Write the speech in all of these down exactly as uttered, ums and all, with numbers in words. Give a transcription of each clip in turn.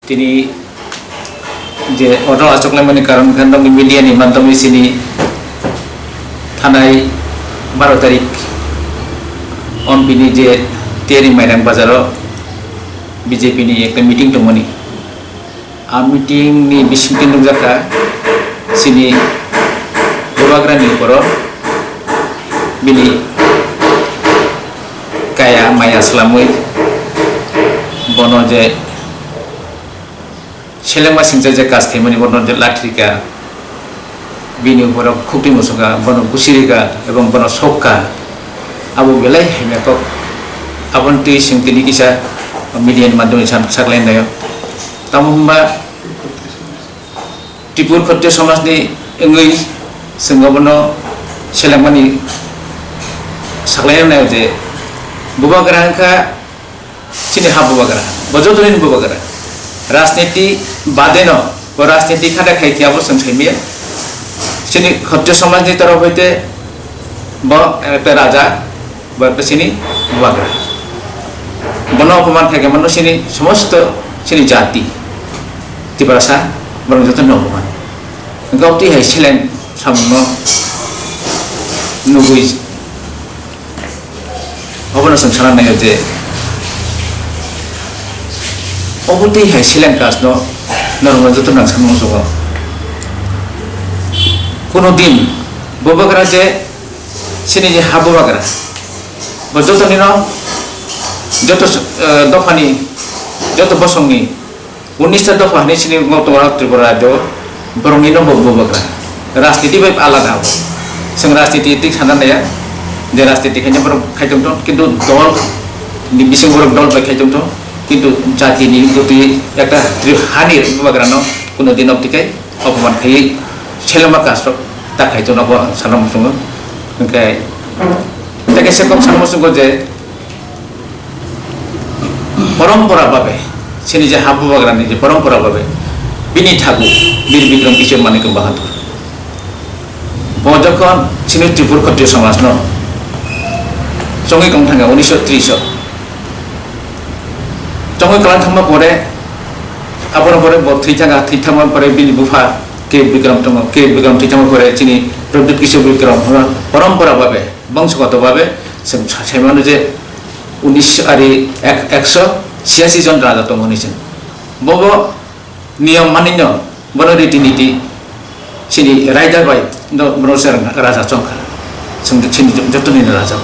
Tini je hotel achuk laimani karon khe nokni media ni madhyome chini thanai baro tarik on bini je tiyari Mairang bazaro B J P ni ekta meeting tongmani. A meeting ni bisingtwi nukjakha chini Bubagra ni uporo bini kaya maya swlamwi bono je selengma singcha je kaj khaimani bono je lathi rika, bini uporo khukti musuka, bono gusi rika ebong bono sokka, abo belai hamya kok. Aboni twi sing tini kisa media ni madhyome sa-, saklai naio. Tamo hwnba Tripur Khatriya Samaj ni wngwi chwng obono selengmani saklai naio je Bubagra wngkha chini ha Bubagra, bo jotoni Bubagra. Rajniti badeno, bo rajniti khada khai khe abo chwng saimaya. Chini Khatriya Samaj ni torof hoite bo ekta raja, bo ekta chini Bubagra. Bono opoman khai khe mano chini somosto chini jati, Tiprasa, borok jotoni opoman. Gauti hai seleng samungno nugwi Obono chwng sana naio je obo twi hai seleng kajno norokno joto nang sanmung chungo. Kuno din Bubagra je chini je ha Bubagra, bo jotonino joto, eh, dophani, joto bosongni Unis ta dopha hinwi sini wngwi tongo Tripura rajyo, borokni no bo Bubagra. Rajniti bai alada abo. Chwng rajniti tik sana naiya, je rajniti khaina borok khai tongthok, kintu dol ni bisingo borok dol bai khai tongthok, kintu jati ni gotwi ekta Tri-, hani Bubagra no kuno din obtikai opoman khaiwi selengma kasrok ta khai tongno bo sana muchungo. Hwnkhe tei kaisa kok sana muchungo je, Porompora babe, chini je ha Bubagrani je porompora babe, bini thagu Bir Bikram Kishore Manik Bahadur. Bo jokhon chini Tripur Khatriya Samajno chongwi kong thangkha unisho tris o. Chongwi kwlang thangma pore, abono pore bo thwi thangkha, thwi thangma pore bini bupha K Bikram tongo, K Bikram thwi thangma pore chini Pradyut Kishore Bikram, porompora babe, bongsogoto babe, chwng sa-, saimano je unis ari ek-, ekso chiyasi jon raja tongo hinwi chwng. Bobo niyom manwino, bono riti niti, chini raida bai no, bono se raja chongkha. Chwng chini jotoni no raja.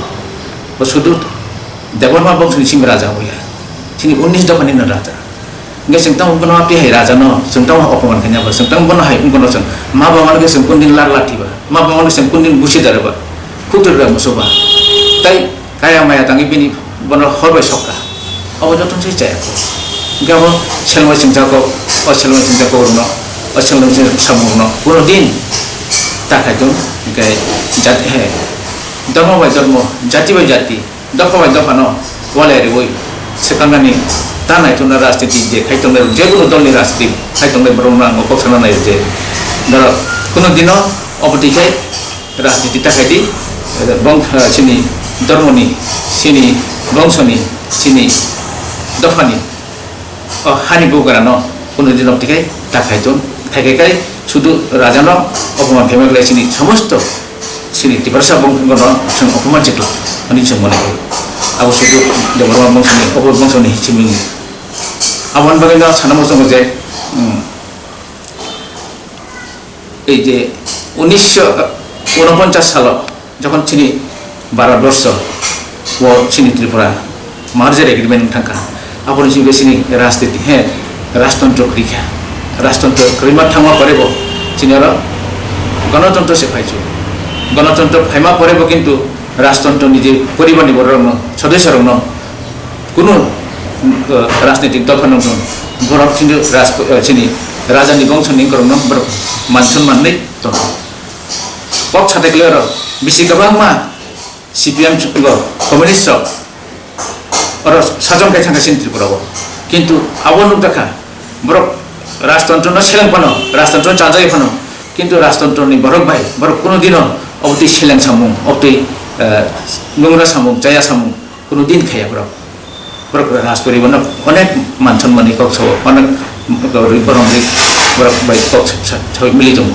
Bo sudu Debbarma bongso ni simi raja oya. Chini unis dopha ni no raja. Hingke chwng tamo bono api hai raja no, chwng tamo opoman khaina ba, chwng tamo bono hai wngkha no chwng ma ba mano khe chwng kundin lar lar thiba, ma ba mano khe chwng kundin busi dare ba, khuk dare ba musu ba. Tai kaya maya tangwi bini bono hor bai sokha. Abo joto se chaya ko. Hingke abo selmai chwng jako, o selmai chwng jako rwno, o selmai chwng samung rwno, bono din ta khai tong, hingke jat he, dormo bai dormo, jati bai jati, Dopha bai dophano walai riwi swkangani ta naithokna rajniti je khai tongnai, je kunu dolni rajniti khai tongnai borokno ang kok sana nai je norok kunu dino obo twi khai rajniti ta khai di, bong, chini dormoni, chini bongsoni, chini dophani. O hani bugrano kunu din obtikai ta khai tong, khai khai khai sudu raja no opoman khaima khlai chini somosto chini Tiprasa bongkhono chwng opoman chikla ani chwng mone khe. Abo sudu Debbarma bongsoni, obo bongsoni chiming. Aboni bagwi no sana muchungo je, um, Ei je unisho unoponchas salo jokhon chini Bharatborsho o chini Tripura merger agreement wng thangkha, aboni simi chini rajniti, he, rajtontro kwrwi kha. Rajtontro kwrwima thangma pore bo chini oro gonotontro se phaichu. Gonotontro phaima pore bo kintu rajtontro ni je poribar ni borok rokno, sodosyo rokno Kunu, uh, rajnitik dopha nung tong, borok chini raj-, uh, chini raja ni bongso ni korok no borok manson manwi tong. Kok satekle oro bisi kwbangma C P M go communist rok oro sajom kai thangkha chini Tripura o. Kintu abo nuk dakha borok rajtontro no seleng phano, rajtontro no chanjagwi phano, kintu rajtontro ni borok bai borok kunu dino obotwi seleng samung, obotwi, uh, nungra samung, chaya samung, Kunu din khaya borok. Borok Rajpuri bono onek manson mani kok sao, onek Borok ri, borok ri, borok bai kok sa-, sa-, sawi mili tongo.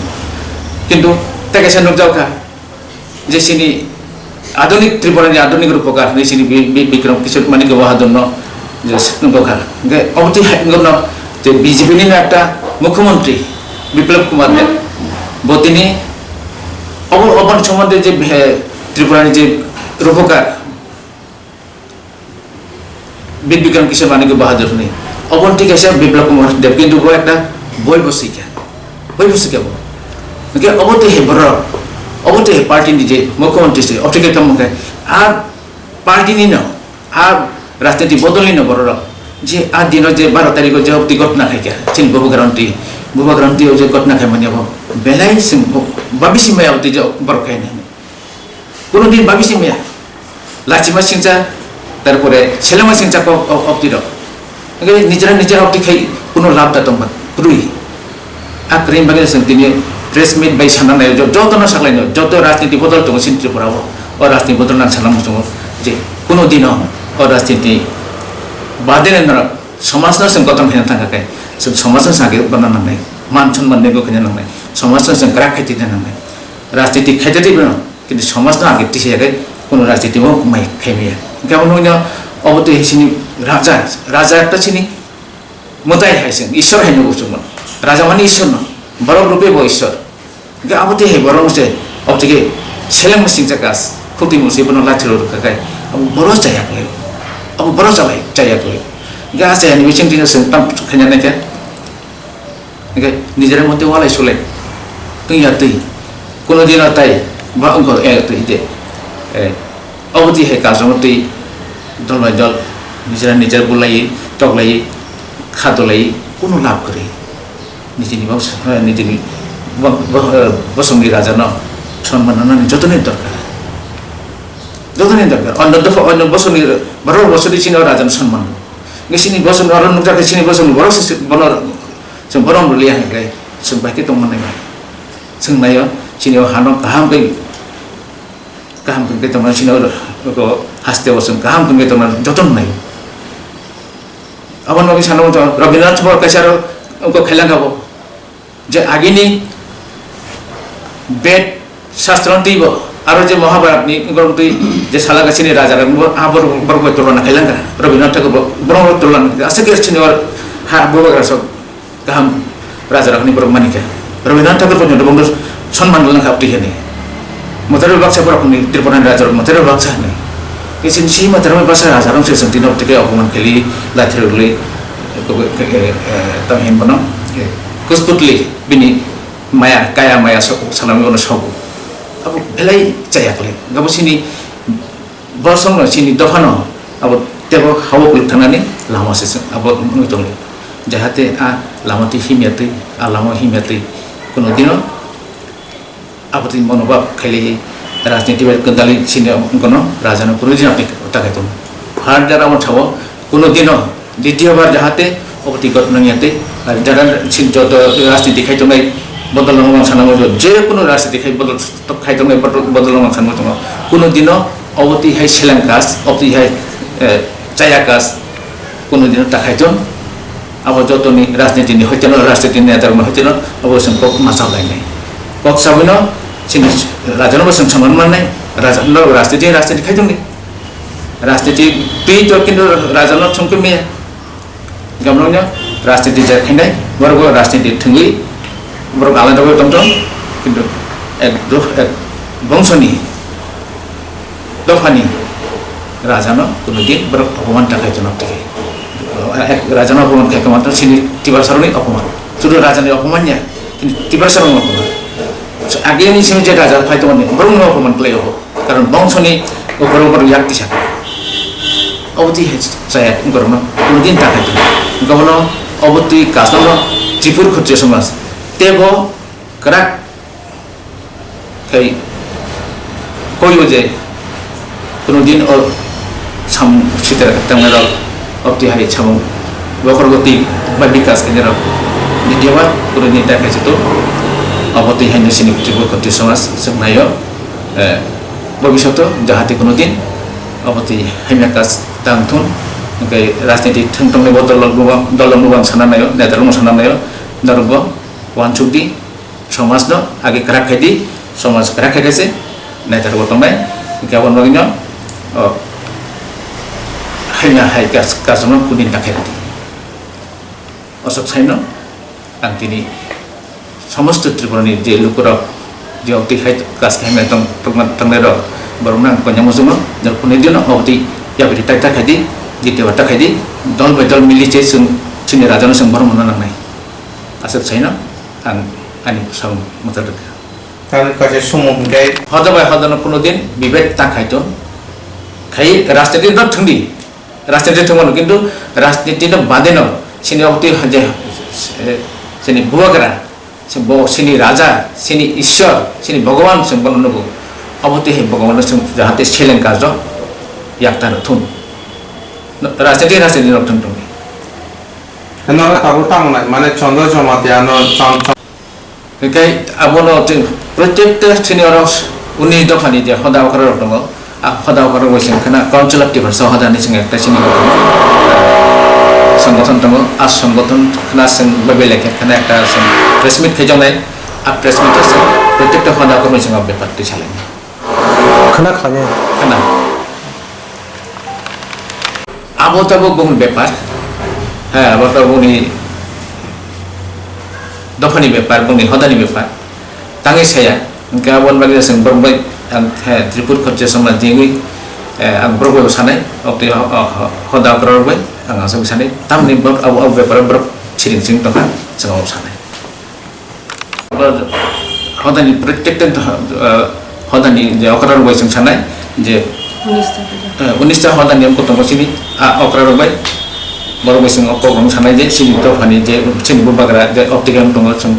Kintu tei kaisa nukjak kha je chini adunik Tripura ni adunik rupokar hinwi chini Bi-, Bi-, Bikram Kishore Manikya Bahadur no je nukjak kha. Hwnkhe obo twi hai wngkha no je B J P ni no ekta mukhyamantri Biplab Kumar Deb, bo tini obo, oboni sombonde je, eh, Tripura ni je rupokar Bir Bikram Kishore Manikya Bahadur hinwi. Oboni twi kaisa Biplab Kumar Deb, kintu bo ekta boi bo swikha. Boi bo swikha bo. Hwnkhe obo twi hai borok, obo twi hai party ni je mukhyamantri se, obo twi khe tamo khe a party ni no, a rajniti bodol ni no borok rok. Je a dino je baro tarikh o je obo twi ghotna khaikha, chini Bubagra Amtwi, Bubagra Amtwi o je ghotna khaimani abo belai chwng bo, babi simi maya obo twi je borok khainani. Kuno din babi simi maya. Lachima singcha, tarpore selengma singcha kok, o-, oktwi rok. Hwnkhe nijera nijera oktwi khai kuno labh da tongma kwrwi. A kwrwini bagwi chwng tini press meet bai sana nai, jo-, jotono saklaino, joto rajniti bodol tongo chini Tripura o. O rajniti bodol nang sana muchungo je kuno dino o rajniti badene norok somajno chwng kotom khaina thangkha khe, chwng somajno chwng age gorna nangnai, man sonman nego khaina nangnai, somajno chwng kwrak khai tongna nangnai. Rajniti khaite tei bono, kintu somajno age tisa age, kuno rajniti bo mai khaimaya. Hwnkhe abo nukya, obo twi hai chini raja, raja ekta chini mwtai hai chwng, Ishwar hai nugo chwngno. Raja mani Ishwarno, borok ruphe bo Ishwar. Hwnkhe abo twi hai borok se, obo twi khe seleng mwsingcha gas, khukti mwswi bono lathi rw rwkha khe, abo borok chaya kwlai, abo borok chalai, chaya kwlai. Hwnkhe a chayani bising twi chwng tam khaina naikha. Hwnkhe nijera mote walai sulai tungya twi. Kuno dino tai ba wngkha, eh, twi de. Eh, obo twi hai kajamo twi dol bai dol nijera nijera bulai, toklai, khatulai, kuno lab kwrwi. Nijini bos-, eh, nijini bo-, bo-, eh, bosongni rajano sonman rwnani jotoni dorkar. Jotoni dorkar. Onno dopha, onno bosongni, borok bosongni chini o rajano sonman. Nge chini bosongni oro nukjakha chini bosongni borok se bono Chwng borom rwliya hwnkhe chwng bai khe tongmani bai. Chwng naio, chini o hano kaham khe, kaham khe tongmani chini o, o haste o chwng kaham khe tongmani jotono naio. Aboni bagwi sana muchungo Rabindranath Tagore kaisa aro wngkok khailangkha bo. Je agini Ved Shastro ni twi bo, aro je Mahabharat ni borok twi je salaga chini raja rok bo, a borok, borok bai tulona khailangkha. Rabindranath Tagore bo, borok bai tulona khailangkha. Aswk khe chini o ha bubagra sok kaham raja rok ni borok manikha. Rabindranath Tagore bo joto bongno sonman rwlangkha abtwi hwnwi. Mwtai rok baksa borok hwnwi Tripura ni raja rok mwtai rok baksa hwnwi. Khe chini si mwtai rok baksa raja rok se chwng tino tike opoman khaili lathi rwgwi, eh, eh, eh, tamo hin bono, eh, kusputli bini maya, kaya maya sok, salami bono sogo. Abo belai chaya kwlai. Abo chini bosongno, chini dophano abo tebo hao kwlwk thangnani lama se chwng abo wngwi tongo. Jahate a lama twi himya twi, a lama himya twi kuno dino abo twi monobhab khaili rajniti bai kwndali chini wngkano rajano kunui jina twi takhai tongo. Further abo sabo kuno dino ditiyo bar jahate obo twi ghotna wngya tei, ah, jara chini joto rajniti khai tongnai bodol rok wng sana muchungo, je kuno rajniti khai bodol khai tongnai bodol, bodol rok wng sana muchungo. Kuno dino obo twi hai seleng kas, obo twi hai, eh, chaya kas, kuno dino ta khai tong. Abo jotoni rajniti ni hoiteno, rajniti ni neta rokni hoiteno abo chwng kok ma cha lainai. Kok sabwino chini rajano bo chwng saman mannai, raja no rajniti, rajniti khai tongni. Rajniti twi to kintu rajano thwngkhe maya. Gamrokno rajniti jar khainai, borok bo rajniti thwngwi borok alada bai tongthok, kintu ek doph-, ek bongsoni dophani rajano kuno din borok opoman ta khai tongo tike. Ek rajano opoman khai tongma chini Tiprasarokni opoman. Sudu rajani opoman ya, chini Tiprasarokni opoman. Agini simi je raja phai tongmani, borokno opoman khlai obo. Karon bongsoni borok borok yak tisa. Obo twi hai chaya borokno kuno din ta khai tong. Gobono obo twi kasongno Tripur Khatriya Samaj tebo kwrak khai koiyo je kuno din o samung sitra tangnairok, obo twi hai samung bokhorok twi ba bikas khainairok ni dewa kuno din ta khai se to. Obo twi hai no sini Tripur Khatriya Samaj chwng naio, eh, bobishoto jahate kuno din obo twi hamya kaj tang thung. Hwnkhe rajniti thwng tongni bo dol rok bo, dol rok bo ang sana naio, neta rok no sana naio, norok bo uansuk di, somaj no age kwrak khai di, somaj kwrak khai khe se neta rok bo tongnai, hwnkhe aboni bagwi no, o, haina hai kas-, kasam no kudin ta khe rw di. Aswk saino ang tini somosto Tripurani je lukurok je obtwi hai kas khaimai tong, tongma, tongnairok, borokno ang koinai muchungo, je kunui dino obtwi yapri tak tak khaidi, jiti wata khaidi, dol bai dol mili se chwng chini rajano chwng borok mano nangnai. Aswk saino ang ani samung mwthang rwkha. Tamo kaisa sumung hwnkhe? Hoda bai hodano kuno din bibed ta khai tong. Khai rajniti no thwngdi. Rajniti thwngmano, kintu rajniti no bade no chini obtwi je, eh, chini bubagra, chini bo-, chini raja, chini Ishwar, chini Bhagwan chwng bono nugo. Obtwi hai Bhagwan no chwng jahate seleng karjo yakta rw thung. Rajniti, rajniti rok thwng thung. Hwnwi tabuk tamo nai, mane Chandra Jamatia no cham cham. Hwnkhe abono tei protekta chini oro unis dophani je hoda okra rok tongo, a hoda okra rok bai chwng khna Council of Tiprasa hoda hinwi chwng ekta chini songgothon tongo, a songgothon khna chwng bai bai lai khe khna ekta chwng press meet khaijaknai, a press meet o chwng protekta hoda okra bai chwng o bepar twi salainai. Khna khlainai. Khna. Abo tabuk bongni bepar. He, abo tabuk bongni dophani bepar, bongni hodani bepar. Tangwi saya, hwnkhe aboni bagwi chwng borok bai, ang, he, Tripur Khotri Somaj ni wngwi, eh, ang borok bai bo sanai, oktwi ho-, ho-, ho-, hoda borok bai, ang aswk sanai. Tamni borok abo, abo bepar borok siring siring tongkha, chwng abo sanai. Hodani protekta, eh, hodani je okra rok bai chwng sanai je, Unis ta puja. Eh, unis ta hodani wngkha tongo chini, ah, okra rok bai. Borok bai chwng o kok rok sanai je chini dophani je chini bubagra je optical tongo chwng,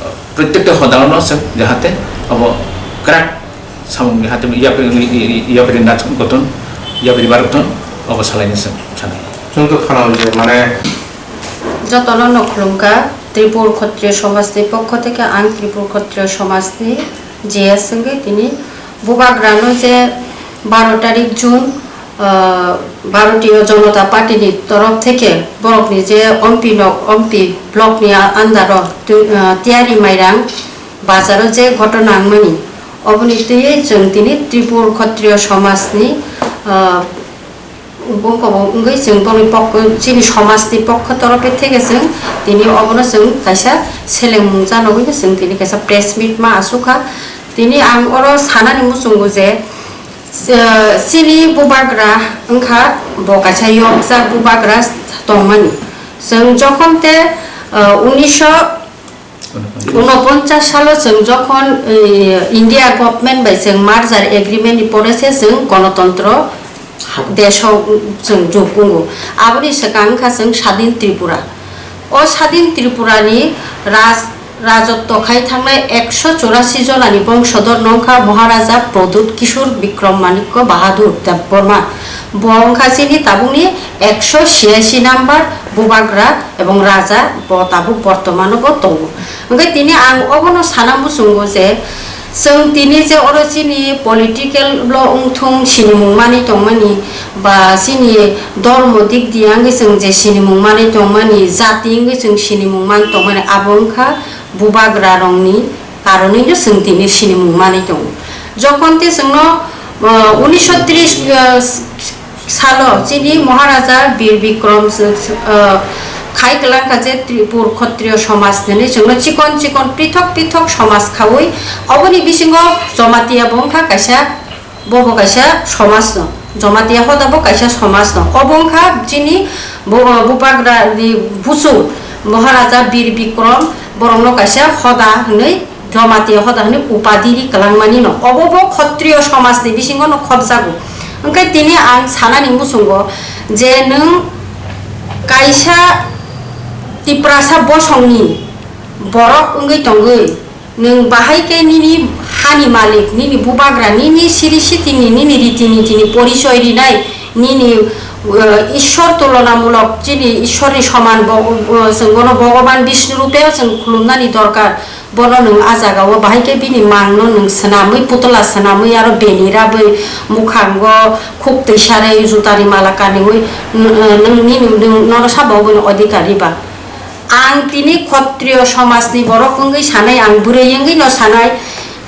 eh, protekta hodano chwng jahate abo kwrak samung ni hati yapri, yapri, yapri na goton, yapri bar goton, obo salaini chwng sanai. Chwng to khana je mane Jotono no khulumkha, Tripur Khotri Somajni pokho theke ang Tripur Khotri Somajni J S wngwi tini bubagrano je baro tarik June, ah, Bharatiya Janata Party ni torof theke borokni je Ompi nok, Ompi block ni a-, under o twi-, ah, Tiyari Mairang bazaro je ghotona wngmani, oboni twiwi chwng tini Tripur Khotri Somajni, ah, Bongkha bo wngwi chwng boni pokho, chini somajni pokho torofe theke chwng tini obono chwng kaisa selemung janogwi chwng tini kaisa press meet ma asukha. Tini ang oro sanani muchungo je, eh, chini bubagra wngkha bo kaisa yokjak bubagra tongmani. Chwng jokhon te, eh, unisho Unoponchas salo chwng jokhon, eh, India government bai chwng merger agreement ni pore se chwng gonotontro desh o chwng jug wngo. Aboni swkang wngkha chwng Sadin Tripura. O Sadin Tripura ni raj-, rajotwo khai thangnai ekso churasi jona ni bongsodor no wngkha Maharaja Pradyut Kishore Bikram Manikya Bahadur Debbarma. Bo wngkha chini tabukni ekso chiyasi number bubagra ebong raja bo tabuk bortomano bo tongo. Hwnkhe tini ang obono sana muchungo je, chwng tini je oro chini political lo wngthung sinimung manwi tongmani, ba chini dormo dik diya wngwi chwng je sinimung manwi tongmani, jati wngwi chwng sinimung manwi tongmani, abo wngkha bubagra rokni karonwino chwng tini sinimung manwi tongo. Jokhon te chwngno, uh, unisho tris, uh, salo chini Maharaja Bir Bikram, uh, khai kwlangkha je Tripur Khotri Somaj hinwi chwngno chikon chikon prithok prithok somaj khaui, oboni bisingo Jamatia bo wngkha kaisa, bobo kaisa somajno, Jamatia hoda bo kaisa somajno. Obo wngkha chini bu-, bubagra ni buchung Maharaja Bir Bikram, borokno kaisa hoda hinwi Jamatia hoda hinwi upadi ri kwlangmani no. Obo bo Khotri Somaj ni bisingo no khobjago. Hwnkhe tini ang sanani muchungo je nwng kaisa Tiprasa bosongni borok wngwi tongwi, nwng bahai khe nini hani malik, nini bubagra, nini siri sitini, nini riti nitini porichoi rinai, nini, uh, Ishwar tulonamulok, chini Ishwarni soman bo-, uh, chwng bono Bhogoban Bishnu rupeo chwng khulumnani dorkar. Bono nwng a jaga o bahai khe bini mang no nwng swnamwi, putla swnamwi, aro beni rabwi, mukhango khuk twi sarwi, jutani mala kaniwi, nwng, nwng, nini, nwng, nono sabo boni odhikar riba. Ang tini Khotriyo somajni borok wngwi sanai, ang bwrwi wngwi no sanai,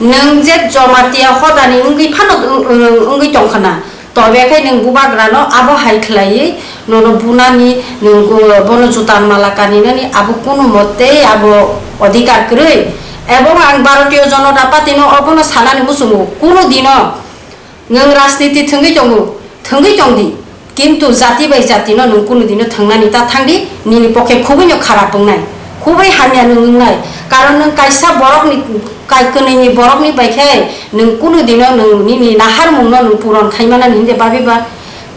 nwng je Jomatia hodani wngwi phano, wng-, wng-, wngwi tongkha na. Tobe khe nwng bubagrano abo hai khlaiwi nono bunani, nwng go-, bono jutan mala kaninani abo kunu mote abo odhikar kwrwi. Ebong ang Bharatiya Janata Party no obono sanani muchungo, kunu dino nwng rajniti thwngwi tongo, thwngwi tongdi, kintu jati bai jati no nwng kunu dino thwngnani ta thangdi, nini pokhe khubui no kharap wngnai, khubui hamya nwng wngnai, karon nwng kaisa borokni, kai-, kwnwini borokni bai khe nwng kunu dino nwng nini naharmung no nwng puron khai manani hinde babi ba.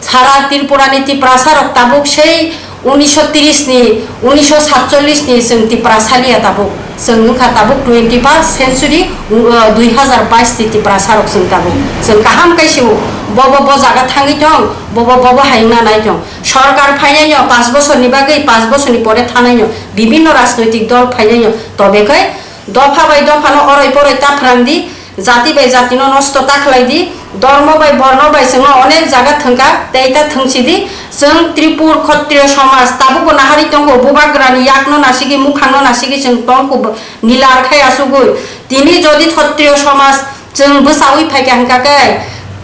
Sara Tripura ni Tiprasa rok tabuk sei unisho tris ni, unisho satchollis ni chwng Tiprasa liya tabuk. Chwng wngkha tabuk twenty first century, uh, dui hazar bais ni Tiprasa rok chwng tabuk. Chwng kaham khe sio, bobo bo jaga thangwi tong, bobo bobo hai wngna nai tong. Sorkar phainai no panch bochor ni bagwi, panch bochor ni pore thanai no, bibinno rajnoitik dol phainai no. Tobe khe dopha bai dopha no oroi poroi ta phrang di, jati bai jati no nosto ta khlai di, dormo bai borno bai chwng no onek jaga thwngkha, tei ta thwngsi di. Chwng Tripur Khotriyo somaj tabuk bo nahari tongkho, bubagra ni yak no nasigi, mukhang no nasigi chwng tongkho, nilar khai asugwi. Tini jodi Khotriyo somaj chwng bwsawi phaikha hwnkha khe,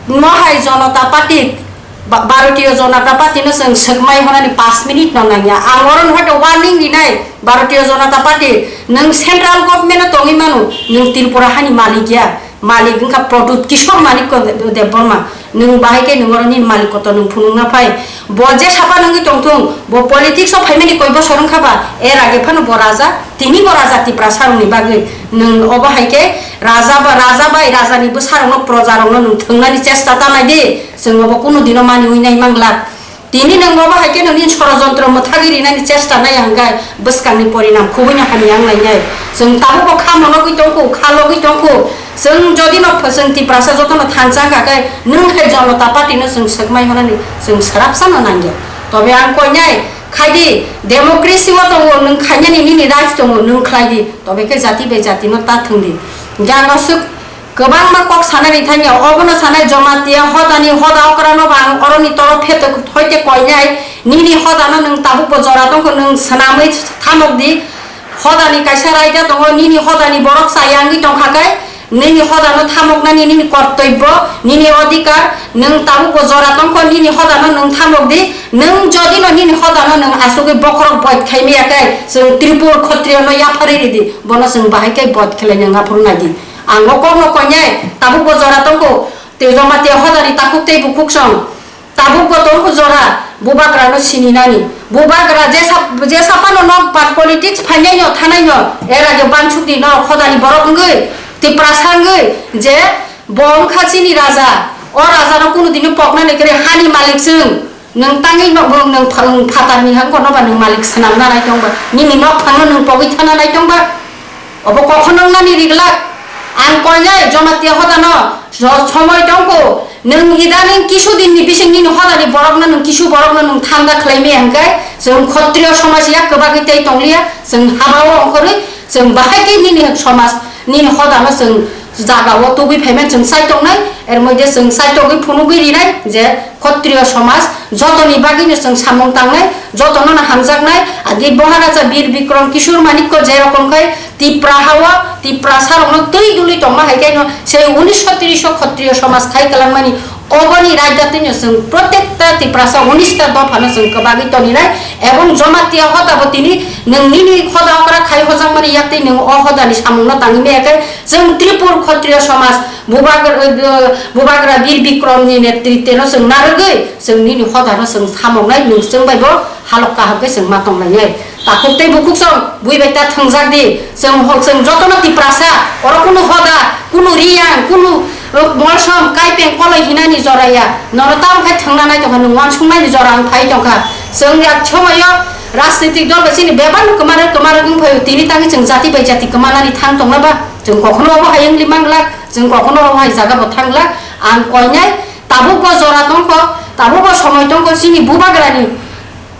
mohai Janata Party, Ba-, Bharatiya Janata Party no chwng swkmai honani paanch minute no nangya. Ang oro no hwnkhe warning rinai, Bharatiya Janata Party, nwng central government o tongwi mano, nwng Tripura hani malik ya, malik wngkha Pradyut Kishore Manikya Debbarma, nwng bahai khe nwng oro nini malik kotor nwng phunukna phai. Bo je sapa nwngwi tongthung, bo politics o phaimani koi bosor wngkha ba, er age phano bo raja, tini bo raja Tiprasa rokni bagwi, nwng obo hai khe raja ba, raja bai rajani bwsarokno, projarokno nwng thwngnani chesta ta nai di. Chwng obo kunu dino maniwi nai manglak. Tini nwng obo hai khe nini sorojontro mwthagwi rinani chesta nai hwnkhe bwskangni porinam khubui no hamya wng lainai. Chwng tabukbo kha monogwi tongkhu, kha logwi tongkhu. Chwng jodi no ph-, chwng Tiprasa jotono thansa wngkha khe nwng hai Janata Party no chwng swkmai honani chwng swrapsa no nangya. Tobe ang koinai khai di, democracy o tongo, nwng khainani nini right tongo, nwng khlai di. Tobe khe jati bai jati no ta thwng di. Jang aswk Kwbangma kok sanani thangya, obono sanai Jomatia hodani hoda okrano bo ang oroni toro pheto hoite koinai, nini hodano nwng tabukbo jora tongkho, nwng swnamwi thamok di. Hodani kaisa raida tongo, nini hodani borok chaya wngwi tongkha khe, nini hodano thamoknani nini kortobbo, nini odhikar, nwng tabukbo jora tongkho, nini hodano nwng thamok di. Nwng jodino nini hodano nwng asugwi bokhorok boid khai maya khe, chwng Tripur Khotriyono yapharwi ridi, bono chwng bahai khe boid khlai nwng aphuru nai di. Ang o kokno koinai, tabukbo jora tongkho, tei Jomatia hodani takhuk tei bukhuk song. Tabukbo tongkho jora, bubagrano sininani. Bubagra jesa, jesa phano nok bat politics phainaino, thanaino, era je bansukni nok hodani borok wngwi, Tiprasa wngwi, je bo wngkha chini raja. O rajano kunu dino poknani kwrwi, hani malik chwng. Nwng tangwi no, nwng pha-, nwng phatarni hangko no ba nwng malik swnamna nai tong ba, nini nok phangno nwng pogwi thana nai tong ba? Obo kokhono wngnani riglak. Ang koinai Jomatia hodano so-, somoi tongkho. Nwng idaning kisu dinni bising nini hodani borokno nwng kisu borokno nwng thanda khlai maya hwnkhe chwng Khotriyo somaj yak kwbagwi tei tongliya. Chwng habao ongkhorwi chwng bahai khe nini somaj, nini hodano chwng jagao tubui phaimani chwng chai tongnai. Er moide chwng chai togwi phunugwi rinai je Khotriyo somaj jotoni bagwino chwng samung tangnai, jotono no hamjaknai. Agi Maharaja Bir Bikrom Kishore Manikya jerokom khai Tipra hao Tiprasa rokno twi dului tongma hai khe no sei unisho tris o Khotriyo somaj khai kwlangmani, oboni raida twino chwng protekta Tiprasa unis ta dophano chwng kwbagwi toninai, ebong Jomatia hoda bo tini nwng nini hoda okra khai hojakmani yak tei nwng o hodani samungno tangwi maya khe chwng Tripur Khotriyo somaj Bubagra, Bubagra Bir Bikrom ni netrite no chwng narwgwi chwng nini hoda no chwng samoknai, nwng chwng bai bo halok kaham khe chwng ma tonglainai. Takhuk tei bukhuk song bui bai ta thwngjak di, chwng ho-, chwng jotono Tiprasa, oro kunu hoda, kunu Riyang, kunu, uh, Molsom, Kaipeng, Koloi hinani jora ya. Nono tamo khe thwngna nai tongkha, nwng uansuknai ni jora wng phai tongkha. Chwng yak somoyo rajnitik dol bai chini bebak no kwma rwk, kwma rwk wng phaio, tini tangwi chwng jati bai jati kwma nani thang tongna ba? Chwng kokhono obo hai wngli manglak, chwng kokhono obo hai jaga bo thanglak. Ang koinai tabuk bo jora tongkho, tabuk bo somoi tongkho, chini bubagrani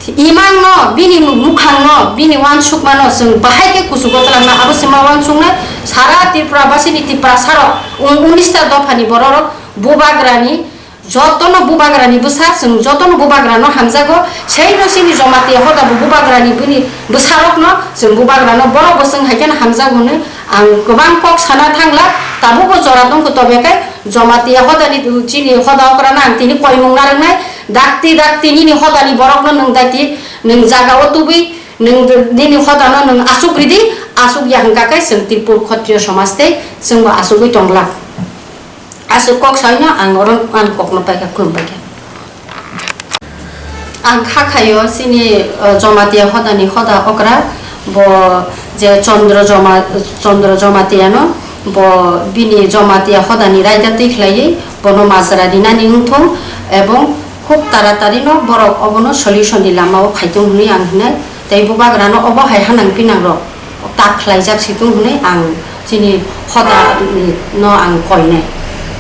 imang no, bini mukhang no, bini uansukma no chwng bahai khe kuchugo twlangna, abo se ma uansuknai. Sara Tripura basini Tiprasarok, un-, unis ta dophani bororok bubagrani, jotono bubagrani bwsa, chwng jotono bubagrano hamjago, seino chini Jamatia hoda bo bubagrani bini bwsarokno chwng bubagrano borok bo chwng hai kheno hamjago hwnwi ang kwbang kok sana thangla, tabukbo jora tongkho tobe khe Jamatia hodani chini hoda okrano ang tini koimung narwknai, dakti dakti nini hodani borokno nwng dakti nwng jagao tubui, nwng nini hodano nwng asuk ridi, asuk ya hwnkha khe chwng Tripur Khotriyo somaj tei chwngbo asugwi tongla. Aswk kok saino ang oro ang kokno paikha, khulum paikha. Ang kha khaio chini, uh, Jamatia hodani hoda okra, bo je Chandra Joma-, Chandra Jamatiano, bo bini Jamatia hodani raida twi khlaiwi bono majra rinani wngthung, ebong khub taratarino borok obono solution ni lamao phaitung hwnwi ang hinai, tei bubagrano obo hai hanang pinang rok tak khlaijak situng hwnwi ang chini hoda ni no ang koinai.